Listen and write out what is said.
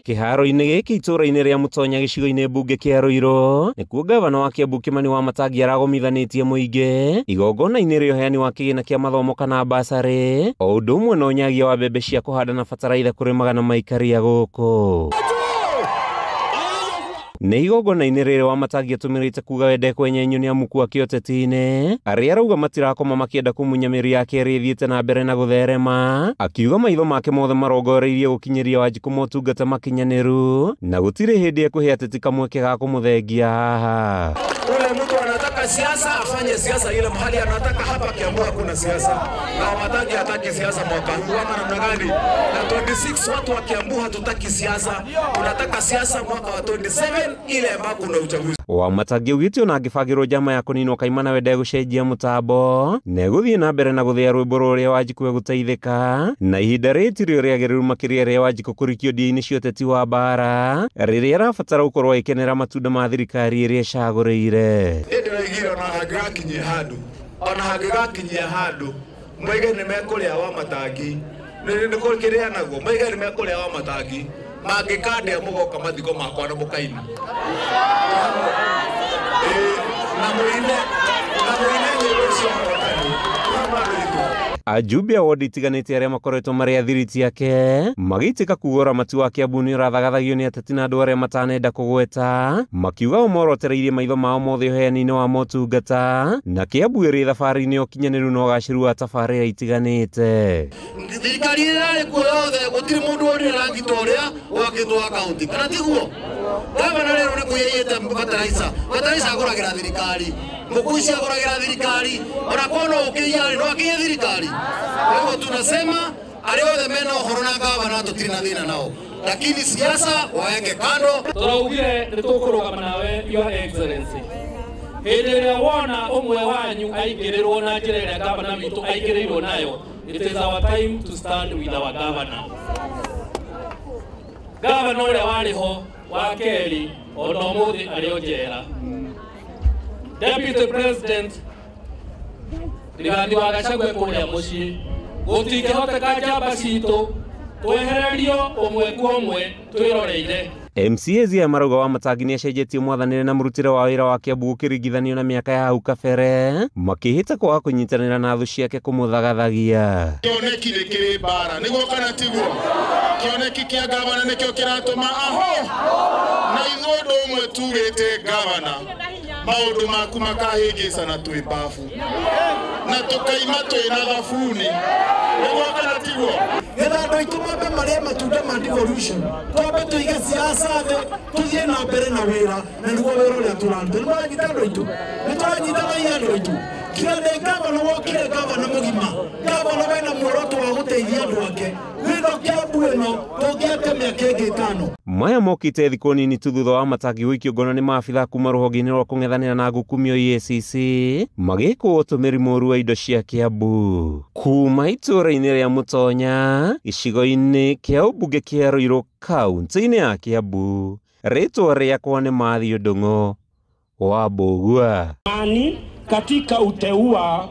Kĩharo-inĩ gĩkĩ itũũra-inĩ rĩa Mũtonya gĩcigo-inĩ mbunge kĩa Ruiru nĩkuo gavana wa Kiambu Kimani Wamatangi aragomithanĩtie mũingĩ igongona-inĩ rĩa ũheani wa kĩgĩna kĩa mathomo kana basarĩ o ũndũ ũmwe na ũnyagia wa mbembe cia kũhanda na bataraitha kũrĩ magana maikaria gũkũ. Nĩ igongona-inĩ rĩrĩ Wamatangi atũmĩrĩte kuga we ndekwenyenyio nĩ amuku a kĩũteti-inĩ arĩa arauga matirakoma makĩenda kũmunya mĩri yake ĩrĩa ĩthiĩte na mbere na gũtherema, akiuga maitho make mothe marongoreirie gũkinyĩria Wanjikũ motungata makinyanĩru na gũtirĩ hĩndĩ ekũhe ateti kamweke ga kũmũthengia haha. Ule mtu anataka siasa afanye siasa ile mahali anataka. Hapa Kiambu hakuna siasa na Wamatangi hataki siasa mwaka huu ama namna gani? Na 26 watu wa Kiambu hatutaki siasa, tunataka siasa mwaka wa 27 ile ambapo kuna uchaguzi. Wamatangi augĩte ona angĩbangĩrwo njama ya kũninwo kaimana we ndegũcenjia mũtambo na egũthiĩ na mbere na gũthĩa rwĩmbo rũrĩa Wanjikũ egũteithĩka na ihinda rĩrĩ tirĩo rĩagĩrĩru makĩria rĩa Wanjikũ kũrikio ndia-inĩ cia ũteti wa mbara rĩrĩa arabatara gũkorwo agĩkenera matunda ma thirikari ĩrĩa ĩcagũrĩire. Ndĩraigire ona hangĩgakinyia handũ, ona hangĩgakinyia handũ moige nĩ mekũrĩa Wamatangi, nĩ kũrĩanagwo moige nĩ mekũrĩa Wamatangi, mangĩkandĩa mũgoka mathiko makwa na mũkaina na mũine nyĩmbo cia ũhotani. Ajumbe a wodi itiganĩte arĩa makoretwo marĩ athiriti ake magĩitĩka kuga ũramati wa Kiambu nĩ ũrathagathagio nĩ ateti na andũ arĩa matanenda kũgweta, makiuga o morotereirie maitho mao mothe ũheani-inĩ wa motungata na Kiambu ĩrĩ thabarĩ-inĩ ya ũkinyanĩru na ũgacĩru wa tabarĩra itiganĩte. Thirikari ĩrĩa ĩrarĩ kuo yothe gũtirĩ mũndũ wonire rangi ta ũrĩa wakĩtwo wa kaunti, kana tiguo? Gavana rĩu nĩ kũiyĩte bataraica, bataraica agũragĩra thirikari, ngũkũ ici agũragĩra thirikari, ona korwo no ũkĩiya rĩ, no akĩiye thirikari. Kwa hivyo tunasema arĩa othe mena ũhoro na gavana tũtirĩ na thĩna nao, lakini siasa waeke kando. Tũraugire nĩ tũkũrũgama nawe Your Excellency hĩndĩ ĩrĩa wona ũmwe wanyu aingĩrĩrwo na njĩra ĩrĩa gavana witũ aingĩrĩirwo nayo. It is our time to stand with our governor. Gavana ũrĩa warĩ ho wa kerĩ ona ũmũthĩ arĩ o njera. Deputy President Rigathi wa Gachagua kũrĩa mũciĩ, gũtingĩhoteka njamba citũ twehererio ũmwe kwa ũmwe twĩroreire. MCAs aya marauga Wamatangi nĩacenjetie mwathanĩre na mũrutĩre wa wĩra wa Kiambu gũkĩringithanio na mĩaka ya hau kabere, makĩhĩta kwaga kũnyitanĩra na thũ ciake kũmũthagathagia. Kĩoneki nĩ kĩrĩ mbara, nĩguo kana tiguo? Kĩoneki kĩa gavana nĩkĩo kĩratũma aho na ithuĩ ũndũ ũmwe tugĩte gavana, maũndũ maku makahĩngĩcana twĩ mbabu na tũkaima twĩ na thabuni, nĩguo kana tiguo? Getha andũ aitũ mambe marĩe matunda ma devolution, twambe tũige siasa thĩ, tũthiĩ na mbere na wĩra, na nĩguo wĩra ũrĩa tũraruta. Nĩ mũranyita andũ aitũ? Nĩ tũranyitanagia andũ aitũ? Kira nĩ gavana wokire, gavana mũgima, gavana wĩna muoroto wa gũteithia andũ ake. Wĩno Kiambu ĩno tũngĩake mĩaka ĩngĩ ĩtano. Maya mokĩte thikũ nini tu thutha wa Wamatangi gũikio ngono nĩ maabitha kuma rũhonge-inĩ rwa kũng'ethanĩra na ngukumio EACC magĩkwo ũtũmĩri mũru wa indo cia Kiambu. Kuma itũũra-inĩ rĩa Mũtonya gĩcigo-inĩ kĩa ũmbunge kĩa Ruiru kaunti-inĩ ya Kiambu, rĩtwa rĩakwa nĩ Matthew Ndung'u wa Mbũgua. Katika uteua